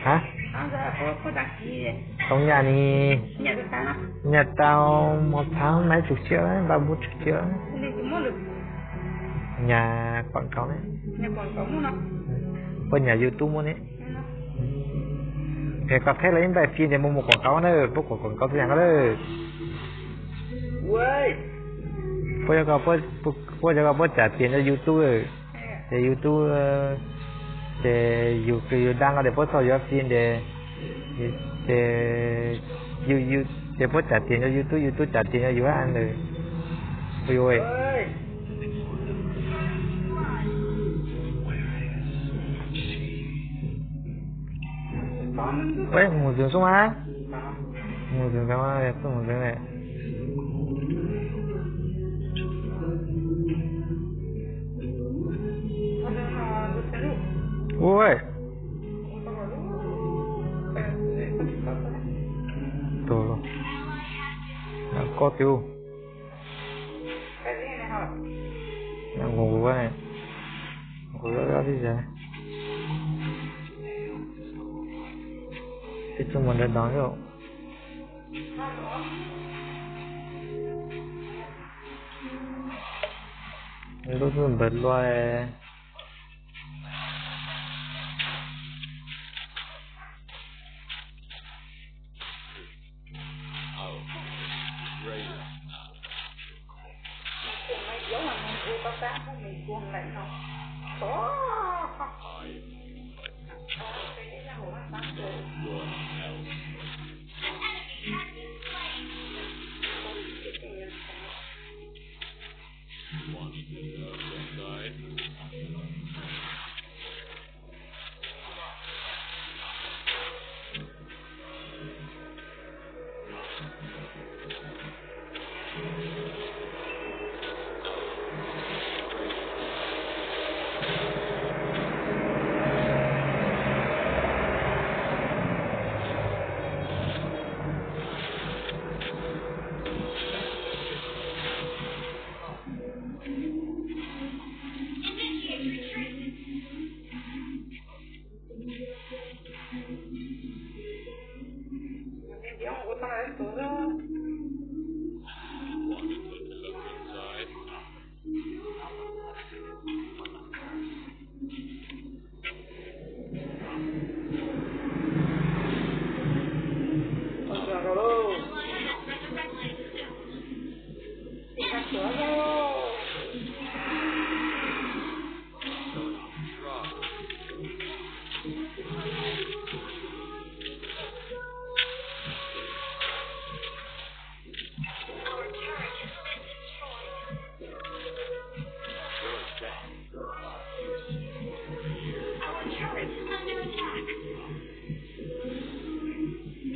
Ha? Tau nyas ni, nyas tau một tháng mấy chục triệu đấy, ba bốn chục triệu đấy. Nyas quảng cáo đấy. Puas nyas YouTube muaj ne? Phem koj qheb los ib npaim phim ces mus mus quảng cáo na, puab quảng cáo txhua yam ko lawm. Puab cov ko puab, puab cov ko puab trả tiền cho YouTube. Ces YouTube, ces yus, yus đăng ko ces puab txhaj yuav phim ces, ces, ces puab trả tiền cho YouTube, YouTube trả tiền cho yus ntawd. Ui ui. Mus ntxeev xwb mas. Mus ntxeev, mus ntxeev lawm. Ui. Tus, koj tus. Nqus, nqus, nqus, ib tug mus nrad nrad yom. Lub npawg luaj.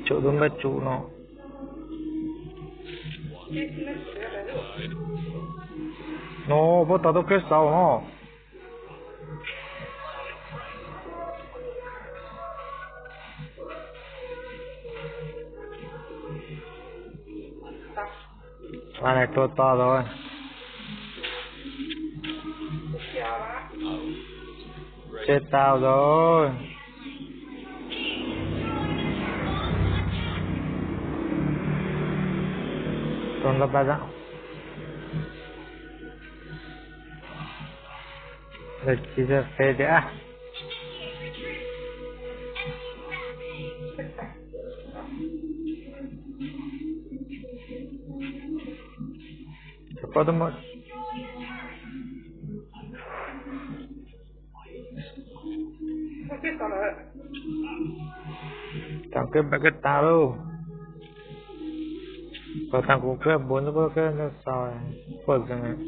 Tsum tus npawg tsum no. No puab tau tub kheej xaus no. Tua to lawm. Tseg tau lawm. Tua ntau pab zam. Lawv tsis fe tias. Cov pab tub muaj. Tag kawg, pab kawg tag lauj. Kom tag kuv kawg npua ntub kawg ntub xaus, puaj tsees.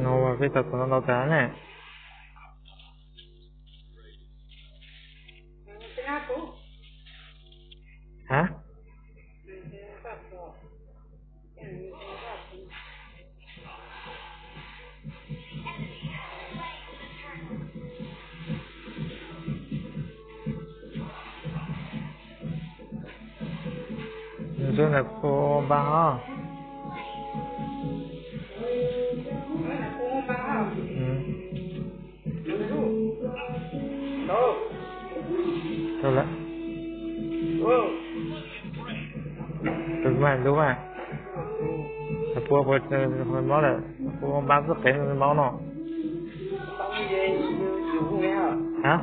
No peb tau tus no ntau tas ne. Hab? Nws ntawd kuv npaj os. Tau lawm. Tus mas lub mas, puab puas mob lawm, puab npaj xub qev mob no. Hab?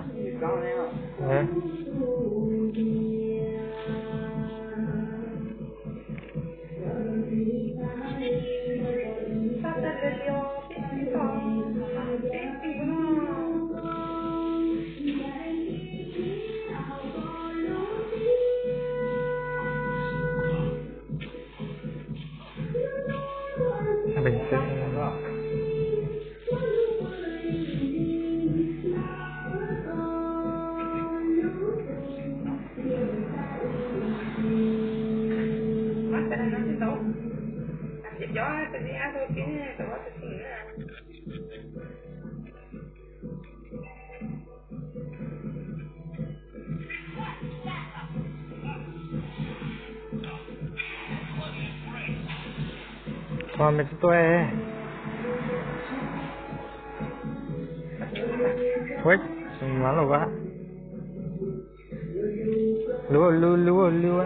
Ua me tub tuaj. Ua, mas lub, lub, lub, lub.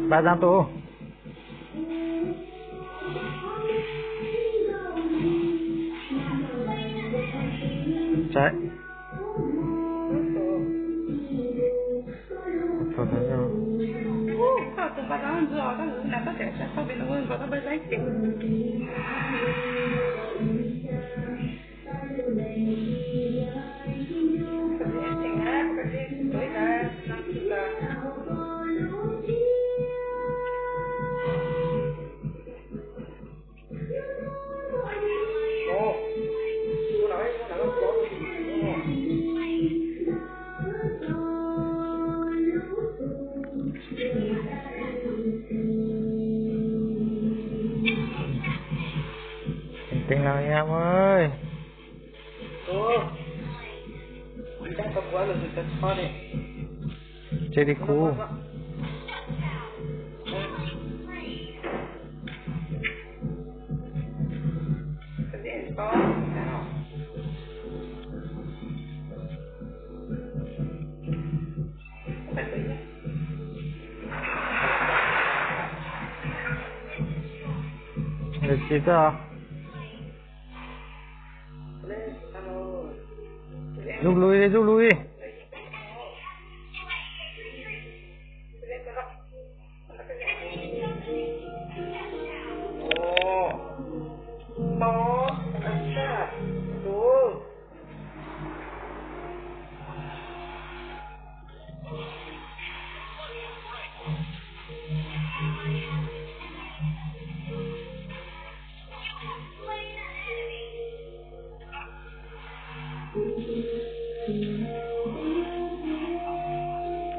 Pab zaab tus. Teev los yog ua. Tseg li kuv. Tsis txawj. Zuj lug, zuj lug.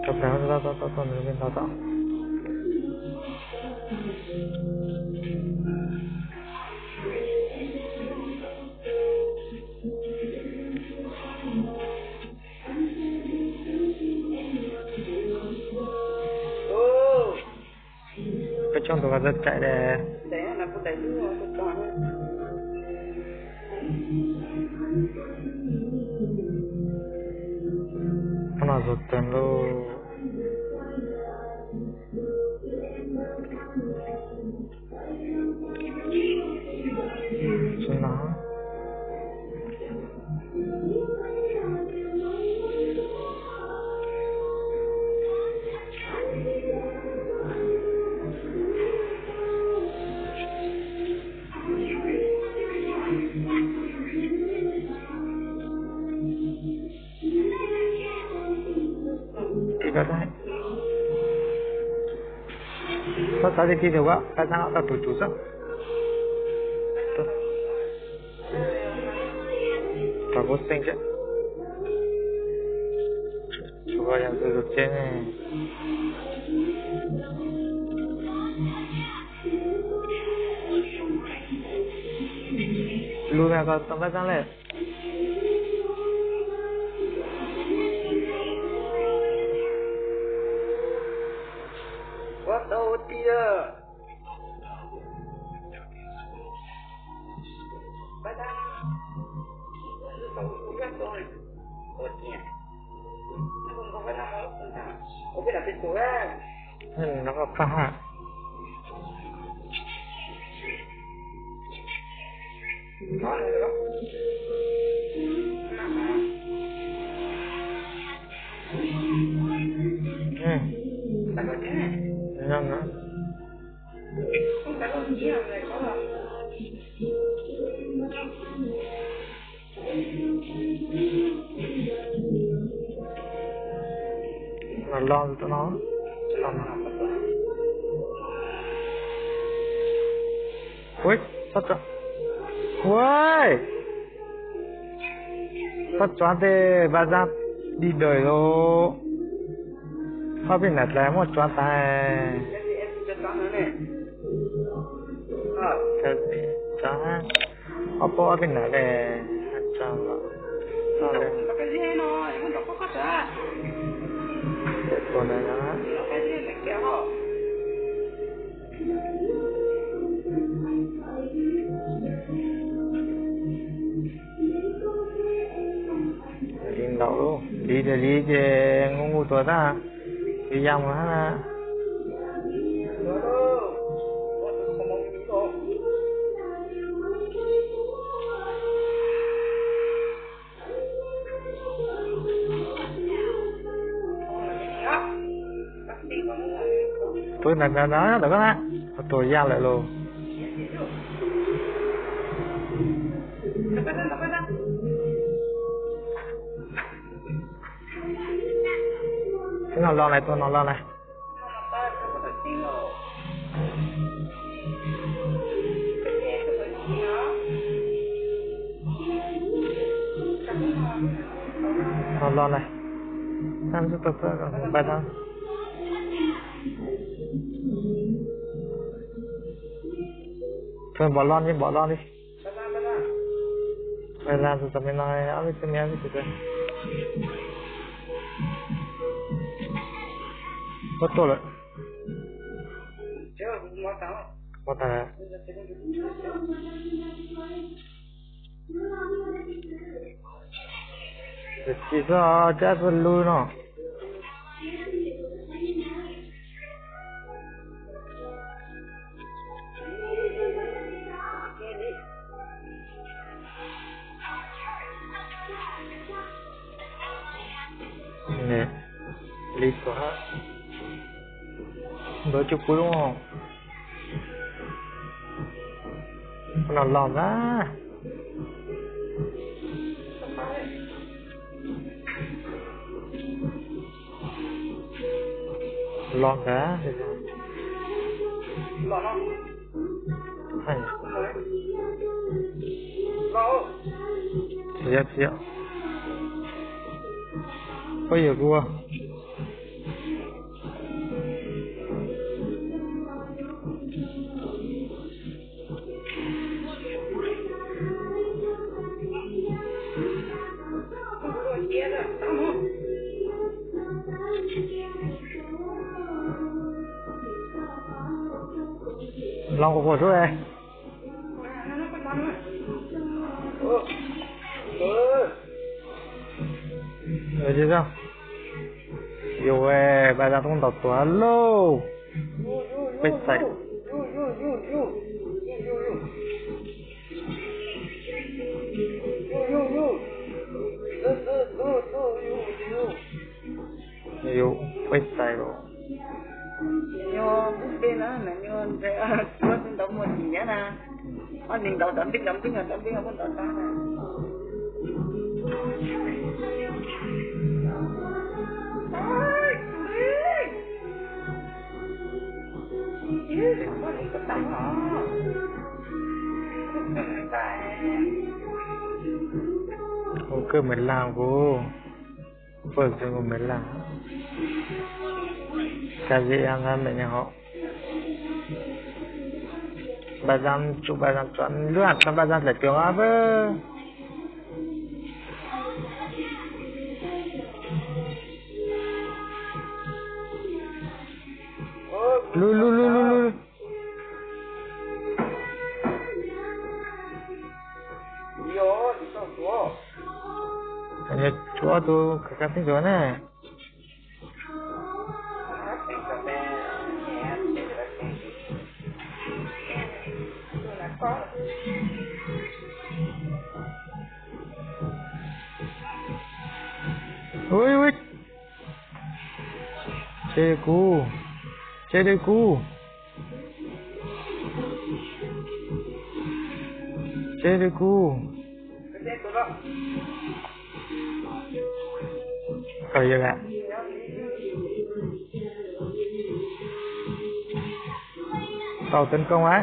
Tau, tau, tau, tau, tau, tau, tau. Peb tsoob tus ko txawj tsaim li. Ob no tus tawg lauj. Tsis no. Txhob xav li kis tus ko, pab xav tau tus tus xwb. Rau kuv xeej seb. Ua yog tus tus tsev ne. Lub na koj tau npaj tag lawm. Hm, no koj qab ha. Hm. No no. Los los no. Ui, sab tsob. Ui, sab tsob tej npaj zaj di daws los. Ob peb nram dlawg muaj tsob tas. Tsob, ob peb, ob peb nram dlawg, tsob los. Tus ntawd no. Li ntau, li ces li ces nkuj nkuj tuag tag, li ya mus hab na. Pw na na na tom koj na, tuag ya lawm lauj. Tus no los na, tus no los na. Los los na. Npaj tau. Thôi bỏ lon đi, bỏ lon đi. Mày làm tụi tao mày nói áo với tụi mày áo với tụi tao. Có tôi lắm. Có tao hả? Tsis txog cab txog lub no. Li kuv hab, ntawd coj kuv lub, no los na. Los ntawd. Tsis yog, tsis yog. Pab yawg kuv. Los kuv quas sub. Yus, pab zaj toob ntaus tuag lauj. Peb txais. Yus, peb txais los. Nyuag pub peb na, nyuag ntawd muaj tsis nyiam na. Ob neeg ntaus tau npib tau npib tau npib muab ntaus tag na. Ua kawg mas lag kuv. Pawg zoo me laj, ka zia ya nqa me nyuam hom. Ba zam tsu ba zam tsu lub tau ba zam tawm cuag ab. Lub lub lub lub lub. Yog tsuav tus kab tib ncuav na. Ui, ui. Tseg kuv, tseg kuv, tseg kuv. Tau yog tau tấn công á.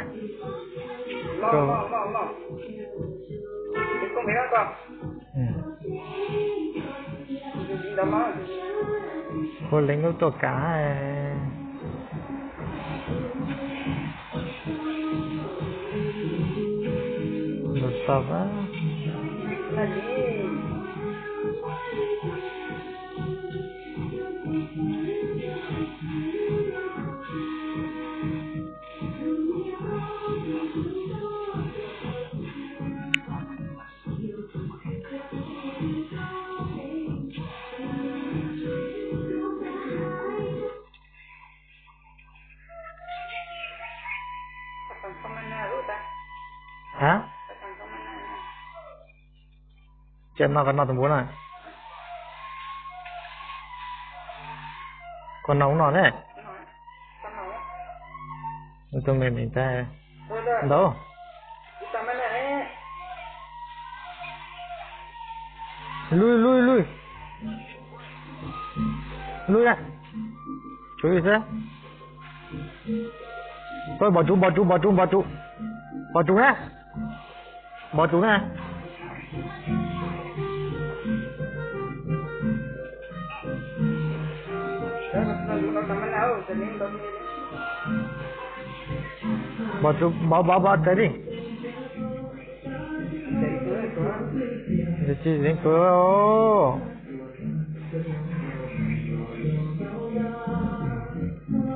Ua leej lub tuaj kam. Lus tau. Ha? Ces no koj noj tus npua na. Koj noj ub no ne. Tus me me ntag. Ntau. Lui, lui, lui. Lui na. Tshuav xwb. Pab npog tus, npog tus, npog tus, npog tus. Npog tus na. Npog tus na. Npog tus, npog, npog, npog raws li. Tsis zeem tuag.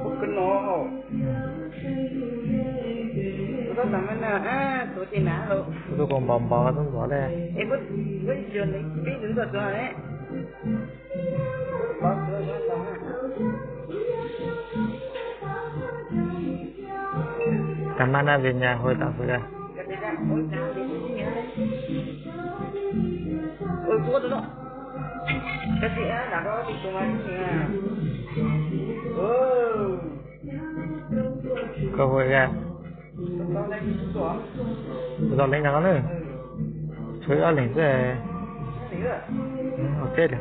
Kuv tus koj npog npog tub npog le. Tag mab nab vim nyas hu tam fwm. Koj hu ga. Zos leej no koj na. Tshuav ob leeg xwb. Ua teb lawm.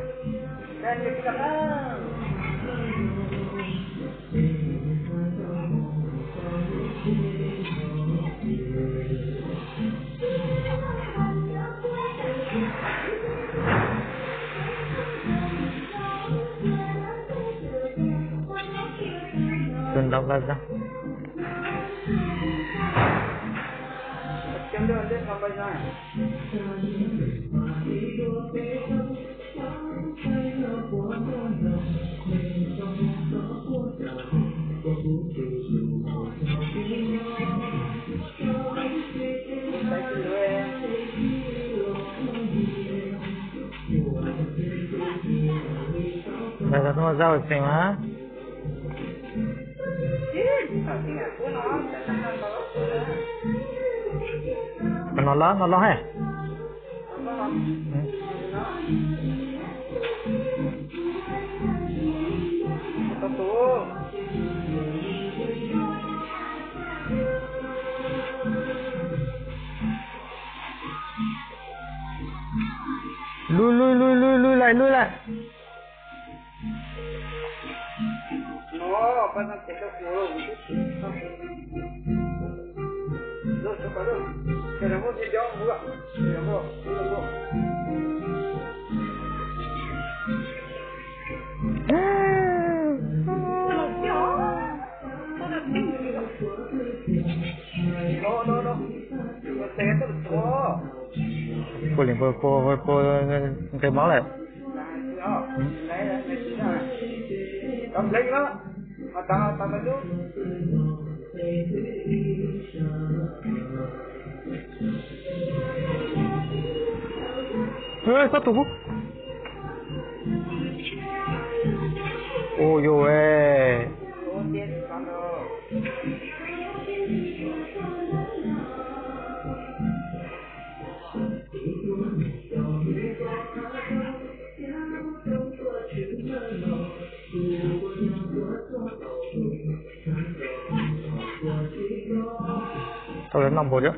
Tus ntaus nqa zog. Nqa zog tuaj zaj xeem mas. Qhov no los, no los he. Lui, lui, lui, lui, lui lawm, lui lawm. Puas li puas puas puas nqes mov lawm? Xob tus. Ua yus e. Tau lawv noj npaum li.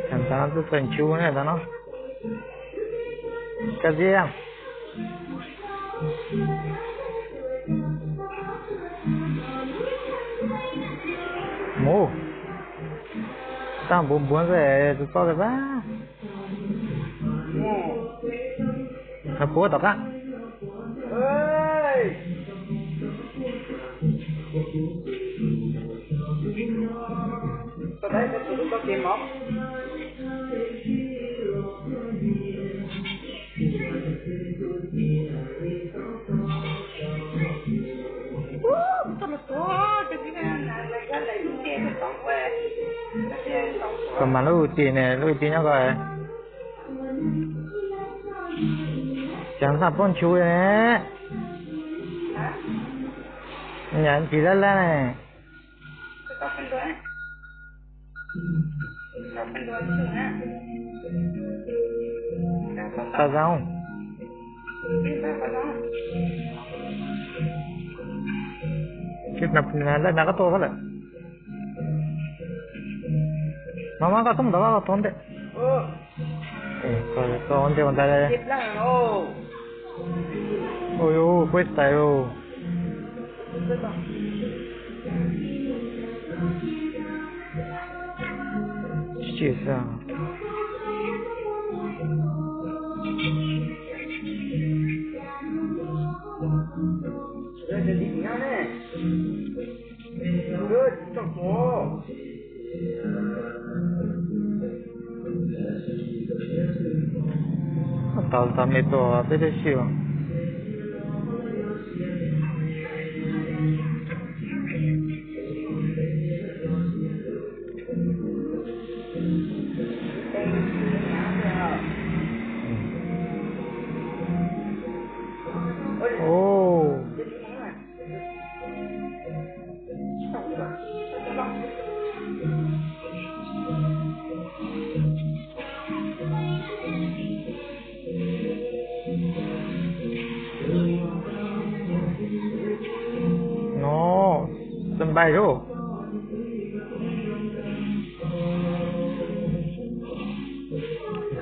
Tam ntawd no twb txawj ntsub ne, tam no. Koj txiv. Mus. Tag npuav npuav xwb, tus txob tas pab. Puab tom qab. Koj mas lub tis ne, lub tis nyob ko. Xyov noj plaub ntshu ne. Nyam ntsis lab lab ne. Tau zoo. Lawm no koj tuaj lawm. Mas mas koj tub ntawd koj tuaj ntej. Koj ua ntej ua ntawd. Ui, kuj tais. Tsis tsis xwb. Tau tau me tua peb lub sij. No, sân bay rau.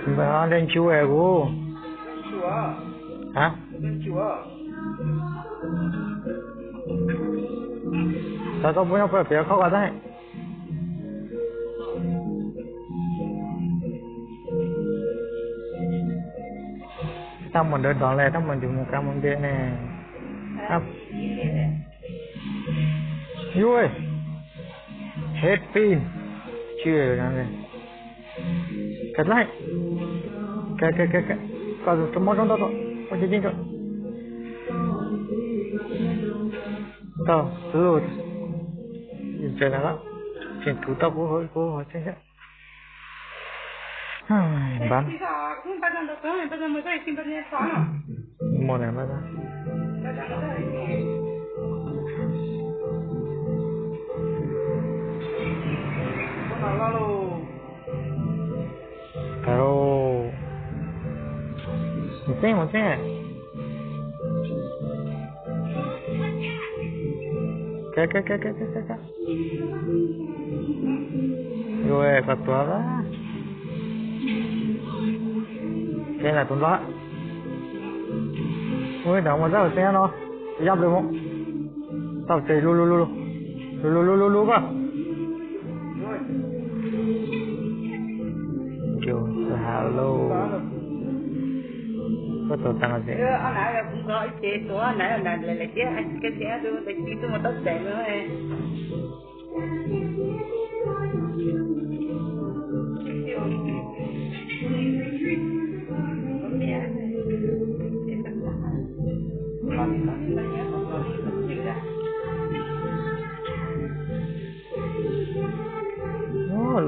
Sân bay Lê Chu e kuv. Hả? Tao tau pub nyob pem pem khauj ko tab. Tab mus ntawd dov le, tab mus ntim mus kav mus nte ne. Yuj, happy, tsis, kav laij, kav kav kav, kom tus mos zoo ntau, ua cov yeej rau. Tau, lus, tseem tus tau kuv kuv tseeb thiab. Npam. Mus na. Tau. Mus tseeb, mus tseeb. Kav kav kav kav kav. Yuav kom tuav. Ces lam tus nto. Ua ntawd mus txog tsev no, yog pliag mus. Tau ces lu lu lu lu, lu lu lu lu lu koj. Hello. Koj tus tag no ces.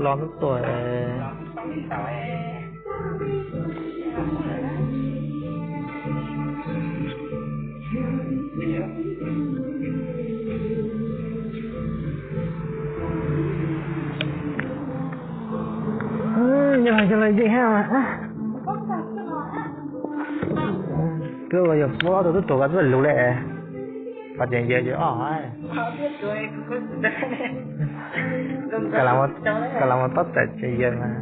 Los tuaj. Yog los yog los yeej hab. Twb yog puab ob tug tub tuag koj twb lug le. Pom tseem yawg yawg ob. Koj los mus tob txam tseem yawg mas.